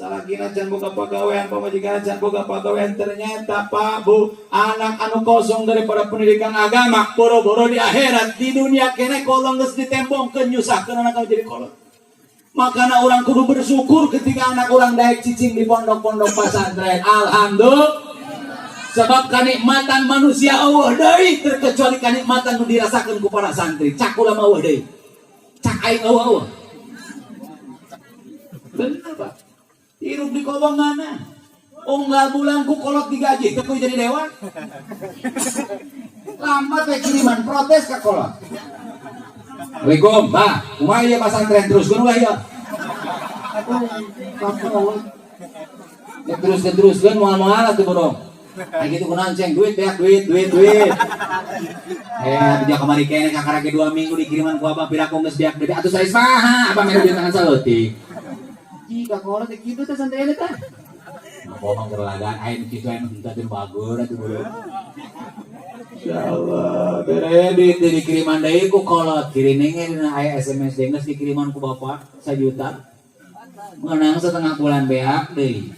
Salakina can boga pagawean, pamajikan can boga pagawean, ternyata Pak Bu, anak anu kosong daripada pendidikan agama, boro-boro di akhirat, di dunia kene kolong geus ditembongkeun nyusahkeun anak anu jadi kolot. Makana orang kudu bersyukur ketika anak orang daek cicing di pondok-pondok pesantren. Alhamdulillah. Sebab kanikmatan manusia euweuh deui terkecuali kanikmatan nu dirasakeun ku para santri. Cak ulama euweuh deui. Cak aing euweuh euweuh. Bener, Pak. Hirup di kobong mana? Unggal bulan ku kolot digaji, teu kudu jadi dewan. Lambat we kiriman protes ka kolot. Assalamualaikum, Bah. Kumaha ieu pasantren terus ulah ieu? Kolot. Ya terus teruskeun moal-moal atuh borong. Kayak gitu kunaon ceng duit beak duit duit duit. Eh, dia kamari kene kakarake 2 minggu dikiriman ku abah piraku geus beak duit. Atuh sae saha abah mere duit tangan saeutik. Jika kolot teh kitu teh santai teh. Ngomong kerlagaan aing kitu aing henteu teh bagus atuh bro. Insyaallah bere duit teh dikiriman deui ku kolot. Kirininge dina aya SMS deui geus dikiriman ku bapak 1 juta. Menang setengah bulan beak deui.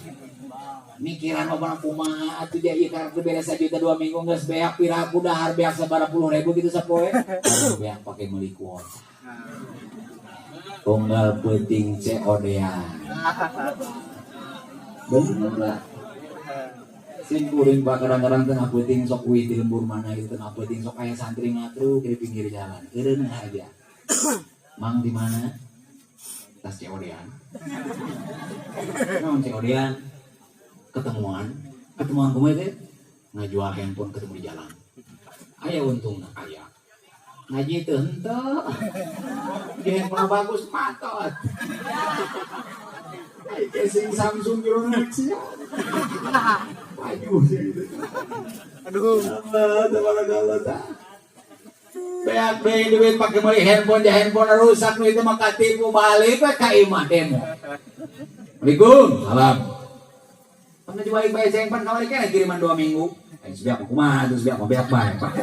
Mikiran bapak kumaha atuh jadi karena beres 1 juta 2 minggu geus beak piraku dahar beak sabaraha puluh ribu gitu sapoe. Aduh, beak pake meuli kuota. Tunggal peuting COD-an. Bener lah. Sing kuring Pak kadang-kadang tengah peuting sok uih di lembur mana gitu tengah peuting sok aya santri ngatruk di pinggir jalan. Eureun aja. Mang di mana? Tas COD-an. Naon COD-an? Ketemuan. Ketemuan kumaha teh? Ngajual handphone ketemu di jalan. Aya untungna aya. Ngaji teu henteu. Di handphone bagus matot. Ai casing Samsung kira sih. Maju sih gitu. Aduh. Allah, tabarakallah ta. Beak deui duit pake meuli handphone, ja handphone rusak nu itu mah katipu balik we ka imah demo. Assalamualaikum, salam. Pernah jual bae ceng pan kamari kene kiriman 2 minggu. Aing sebeak mah kumaha tuh sebeak mah beak bae, Pak.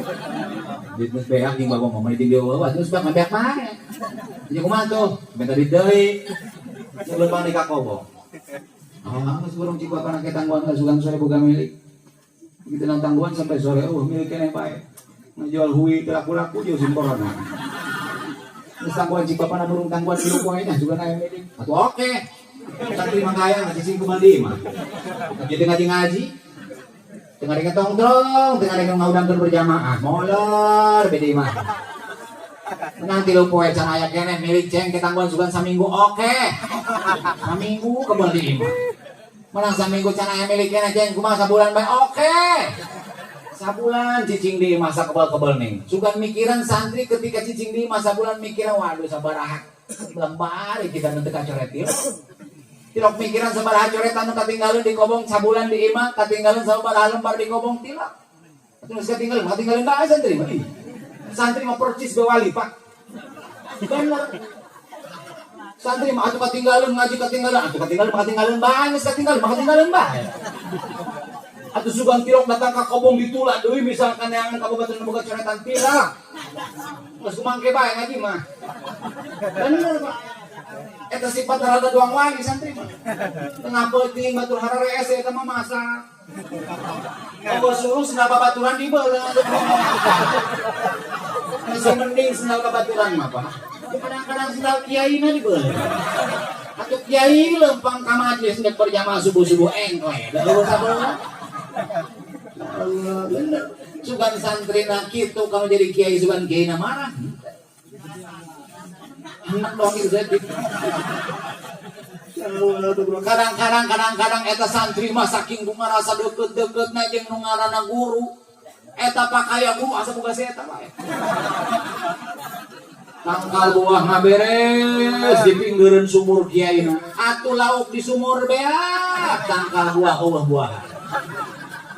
Duit geus beak jeung bapak mah meuli jeung deui, terus sebeak mah beak bae. Jadi kumaha tuh? Minta duit deui. Jeung leumpang di kakobo. Ah, geus burung cik bapak nak tangguhan ka sugan sore boga milik. Begitu nang tangguhan sampai sore, oh milik keneh bae. Ngajual hui teu laku-laku jeung sim corona. Geus tangguhan cik bapak na burung tangguhan di poe nya sugan aya milik. Atuh oke. Santri mah kaya ngaji sing kumandi mah. Jadi ngaji-ngaji. Tengah dengan tongkrong, tengah dengan ngaudangkeun berjamaah. Molor bedi mah. Menang tilu poe can aya keneh milik ceng ketangguhan sugan saminggu oke. Saminggu kembali mah. Menang saminggu can aya milik keneh ceng kumaha sabulan bae oke. Sabulan cicing di masa kebel-kebel nih. Sugan mikiran santri ketika cicing di masa bulan mikiran waduh sabaraha lembar kita nu teu kacoret ieu. Tilok mikiran sabaraha coretan nu katinggalin di kobong sabulan di imah, katinggalin sabaraha lembar di kobong tilok. Terus katinggalin, katinggalin bae santri mah. Santri mah percis be wali, Pak. Bener. Santri mah atuh katinggalin ngaji katinggalin, atuh katinggalin katinggalin bae, geus katinggalin katinggalin bae. Atuh sugan tilok datang ka kobong ditulak deui misalkan yang kabupaten boga coretan tilak. Geus kumangke bae ngaji mah. Bener, Pak. Eta sifat terhadap doang wali santri mah. Tengah peuting batur hararees eta mah masak. Tonggo suruh sendal babaturan dibeuleuh. Masih mending sendal babaturan mah, Pak. Kadang-kadang sendal kiai na dibeuleuh. Atuh kiai lempang ka majelis nek berjamaah subuh-subuh engkoe. Da eueuh sabeuleuh. Allah bener. Sugan santri na kitu kalau jadi kiai sugan kiai na marah. Hendak dong itu jadi. Kadang-kadang kadang-kadang eta santri mah saking bunga rasa deket-deketna jeung nu ngaranna guru. Eta pakaya guru asa boga si eta bae. Tangkal buah ngaberes di pinggireun sumur kiai na. Atuh lauk di sumur beak, tangkal buah eueuh buah.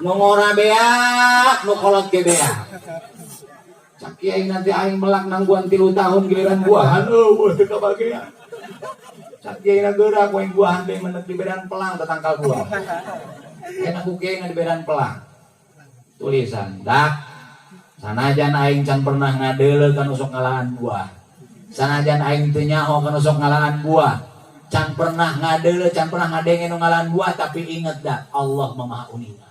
Nu ngora beak, nu kolot ge beak. Cak kiai nanti aing melak nangguan 3 tahun giliran buahan eueuh teu kabagean. Cak kiai na geura ku aing buahan teh menek di bedan pelang teh tangkal buah. Enak ku kiai na di bedan pelang. Tulisan dak sanajan aing can pernah ngadeuleu kana sok ngalaan buah. Sanajan aing teu nyaho kana sok ngalaan buah. Can pernah ngadeuleu, can pernah ngadenge nu ngalan buah, tapi inget dah Allah Maha Uninga.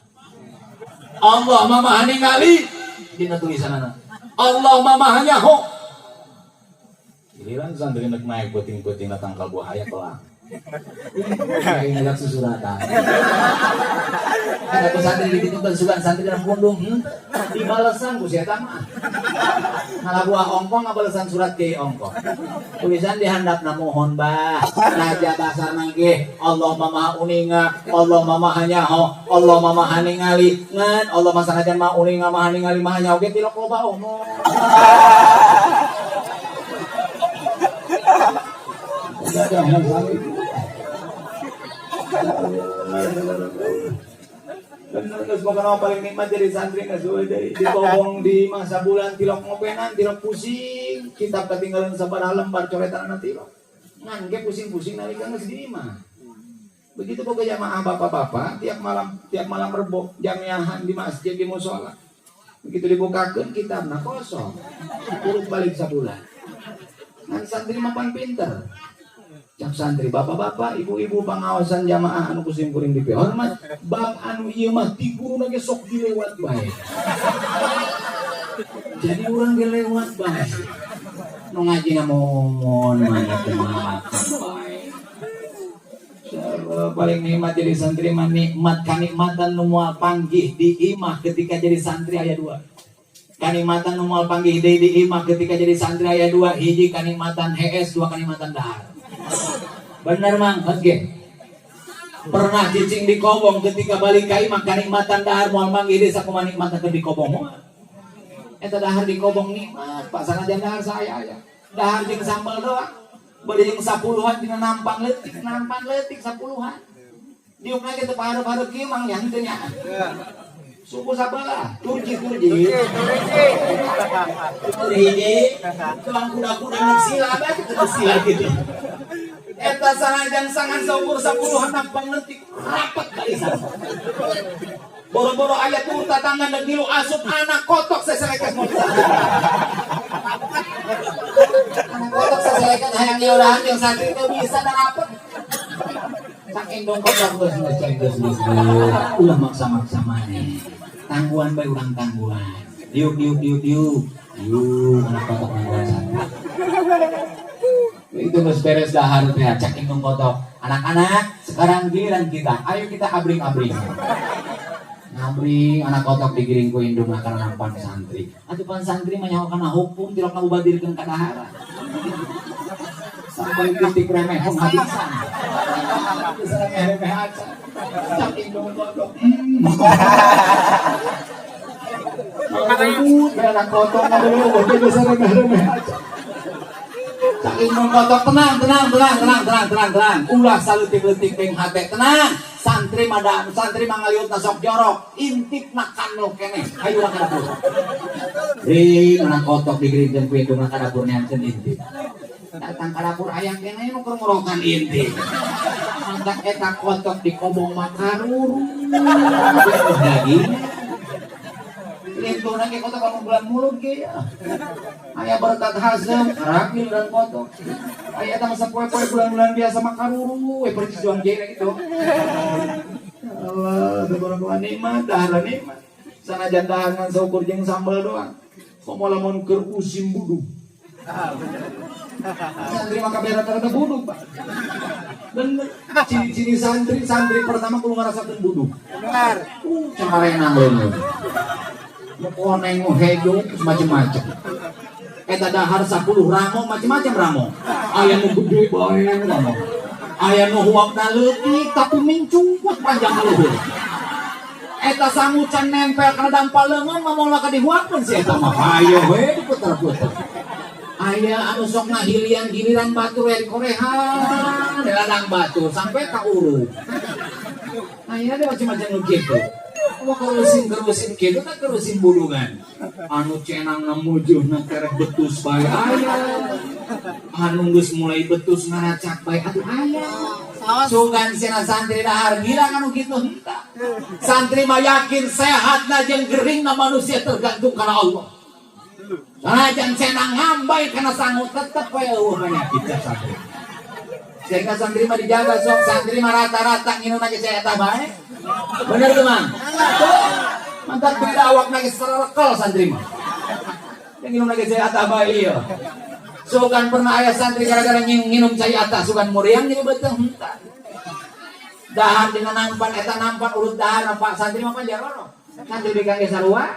Allah Maha ningali dina tulisanana. Allah Maha nyaho. Giliran santri nek naik peuting-peuting datang ka buah aya telang. Kayak ngajak susuratan. Ada santri dititipkeun sugan santri dalam pundung, dibalesan ku si eta mah. Ngalah buah ongkong ngabalesan surat kiai ongkong. Tulisan di handapna mohon bah. Raja basar nangge Allah Maha Uninga, Allah Maha Nyaho, Allah Maha Ningali. Ngan Allah mah sanajan Maha Uninga, Maha Ningali, Maha Nyaho ge tilok loba omong. Bener geus pokona paling nikmat jadi santri geus eueuh deui. Dibobong di masa bulan tilok ngopenan, tilok pusing, kitab ketinggalan sabaraha lembar coretanna tilok. Ngan ge pusing-pusing nalika geus di imah. Begitu boga jamaah bapak-bapak tiap malam rebo jamiahan di masjid di musola. Begitu dibukakeun kitabna kosong. Urut balik sabulan. Ngan santri mah pan pinter. Cak santri bapak-bapak, ibu-ibu pengawasan jamaah anu kusim kuring dipihormat, bab anu ieu mah ti guruna ge sok dilewat bae. Jadi urang ge lewat bae. Nu ngajina momon mana kumaha bae. Paling nikmat jadi santri mah nikmat kanikmatan nu moal panggih di imah ketika jadi santri aya dua. Kanikmatan nu moal panggih deui di imah ketika jadi santri aya dua, hiji kanikmatan hees, dua kanikmatan dahar. Bener mang, oke. Pernah cicing di kobong ketika balik ka imah kanikmatan dahar moal manggih deui sakumaha nikmatan di kobong moal. Eta dahar di kobong nikmat, Pak sanajan dahar saya aya. Dahar jeung sambal doang. Bade jeung 10-an dina nampan leutik 10-an. Diukna ge teu pahareup-hareup kieu mang nya henteu nya. Suku sabelah, turji. Turji, tulang kuda-kuda nek sila bae teu sila kitu. Eta sanajan sangan saukur 10-an nampang leutik rapat barisan. Boro-boro aya turun tatangga nek ngilu asup anak kotok seserekes mobil. Anak kotok seserekes hayang ngilu jeung santri teu bisa da rapet. Saking dongkot geus geus geus. Ulah maksa-maksa maneh. Tangguhan bae urang tangguhan. Diuk diuk diuk diuk. Diuk anak kotok nangguhan santri. Itu geus beres dahar teh cak indung kotok. Anak-anak, sekarang giliran kita. Ayo kita abring-abring. Ngabring anak kotok digiring ku indung kana nampan santri. Atuh pan santri mah nyaho kana hukum tilok ngabubadirkeun ka dahara. Sampai titik remeh penghabisan. Bisa remeh-remeh aja. Cak indung kotok. Ribut anak kotok ngabubadirkeun bisa remeh-remeh aja. Cak indung kotok tenang tenang tenang tenang tenang tenang tenang. Ulah salutik-letik ping hate tenang. Santri mada santri mangaliutna sok jorok, intipna kanu keneh. Hayu urang ka dapur. Ring anak kotok digiringkeun ku indungna ka dapur neankeun intip. Datang ka dapur aya keneh nu keur ngorokan intip. Mantap eta kotok dikobong mah karuru. Daging. Lintuna ge kotok anu bulan mulut ge ya. Aya berkat hazem, rapi dan kotok. Aya eta masa poe-poe bulan-bulan biasa mah karuru we percis juang jere gitu. Allah, tabarakallah nikmat, dahar nikmat. Sanajan dahar ngan saukur jeung sambal doang. Komo lamun keur usim budug. Santri mah kabeh rata-rata budug, Pak. Bener. Ciri-ciri santri, santri pertama kudu ngarasakeun budug. Bener. Camarena bener. Koneng hejo macam-macam. Eta dahar 10 ramo macam-macam ramo. Aya nu gede bae ramo. Aya nu huapna leutik tapi mincuak panjang ka luhur. Eta sangu can nempel kana dampal leungeun mah moal ka dihuapkeun si eta mah. Ayo we diputer-puter. Aya anu sok ngahilian giliran batur we dikorehan di ladang batur sampai ka uruk. Aya ada macam-macam nu kitu. Mau kerusin gitu kan kerusin bulungan. Anu cenang ngamujuhna tereh betus bae aya. Anu geus mulai betus ngaracak bae atuh aya. Sugan cenah santri dahar gila anu kitu henteu. Santri mah yakin sehatna jeung geringna manusia tergantung kana Allah. Sanajan cenang ngambay kana sangu tetep we eueuh penyakit santri. Sehingga santri mah dijaga sok, santri mah rata-rata nginum lagi saya eta bae. Bener tuh, Mang? Mantap, beda awak lagi serekal santri mah. Yang nginum lagi saya eta bae iya. Sugan pernah aya santri gara-gara nginum cai atah sugan muriang jadi beteng henteu. Dahar dina nampan eta nampan urut dahar nampak santri mah panjarono. Santri bikang ge sarua.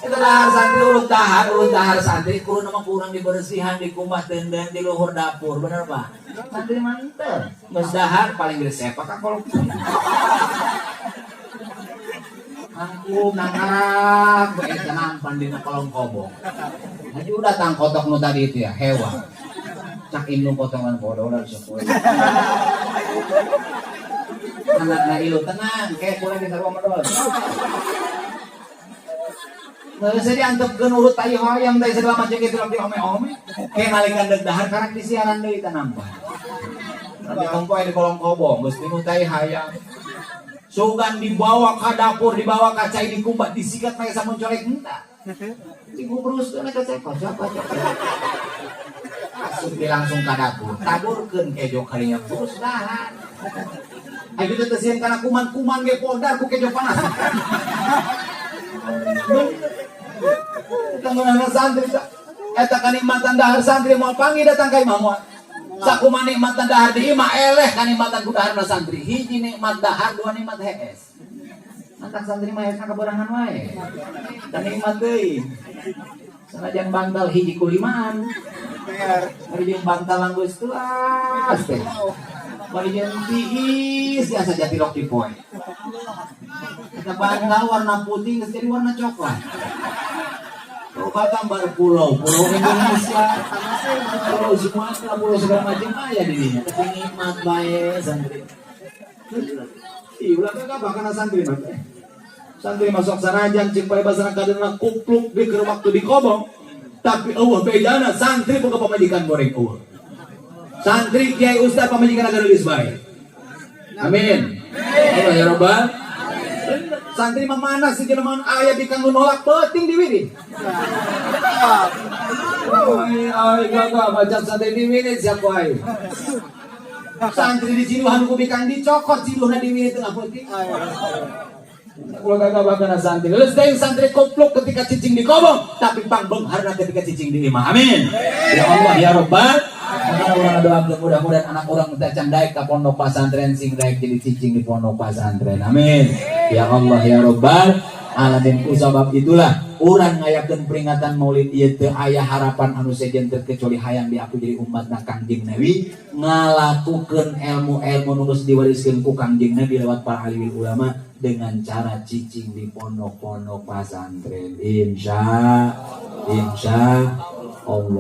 Eta dahar santri urut dahar santri kurang mah kurang dibersihan, dikumbah tenden di luhur dapur, bener Pak? Santri mantep. Geus dahar paling geus sepak ka kolong. Angkum nangarak bae eta nampan dina kolong kobong. Haji udah tang kotok nu tadi itu ya, hewan. Cak indung potongan bodoh lah sepuluh. Anak na ilu tenang, kayak boleh di sarua medol. Nggak usah diantepkeun urut tai hoyong tai segala macam gitu di ome-ome. Kayak nalikan deuk dahar karak di siaran deui teh nampak. Nanti tompoe di kolong kobong, geus minum tai hayam. Sugan dibawa ke dapur, dibawa ke cai dikumbat, disikat pakai sabun colek entah. Dikubruskeun ka cai kocok kocok. Asup di langsung ke dapur, taburkeun kejo kalinya terus dahar. Ayo kita tesian karena kuman-kuman ge podar ku kejo panas. Kita santri eta kanikmatan dahar santri moal panggih datang ka imah moal. Sakumaha nikmatan dahar di imah eleh kanikmatan ku daharna santri. Hiji nikmat dahar, dua nikmat hees. Mantak santri mah heesna kaborangan wae. Dan nikmat deui. Sanajan bantal hiji ku limaan. Bari jeung bantal geus tuas teh. Bari jeung tiis biasa jatilok di poe. Eta bantal warna putih geus jadi warna coklat. Oh, Batam baru pulau, pulau Indonesia, pulau Sumatera, pulau segala macam aya di dinya. Tapi nikmat bae santri. Ih, ulah kagak bahkan santri mah. Santri masuk sanajan cik paribasana kadeuna kupluk di keur waktu di kobong. Tapi eueuh bejana santri boga pamajikan goreng eueuh. Santri kiai ustaz pamajikan agar geus bae. Amin. Allah ya robbal. Santri mah mana sih jelema aya bikang nu nolak peuting diwirid. Ai ai gagah baca santri diwirid siap wae. Santri di ciduhan ku bikang dicokot ciduhna diwirid tengah peuting. Ulah gagah bahkan santri. Geus deui santri koplok ketika cicing di kobong, tapi pangbeungharna ketika cicing di imah. Amin. Ya Allah ya Rabbal. Maka urang doakeun mudah-mudahan anak urang teh can daek ka pondok pasantren sing daek jadi cicing di pondok pasantren. Amin. Ya Allah ya Rabbal alamin. Ku sabab itulah urang ngayakeun peringatan Maulid ieu teu aya harapan anu sejen terkecuali hayang diaku jadi umatna Kangjeng Nabi, ngalakukeun ilmu-ilmu nu geus diwariskeun ku Kangjeng Nabi lewat para alim ulama dengan cara cicing di pondok-pondok pasantren. Insya Allah.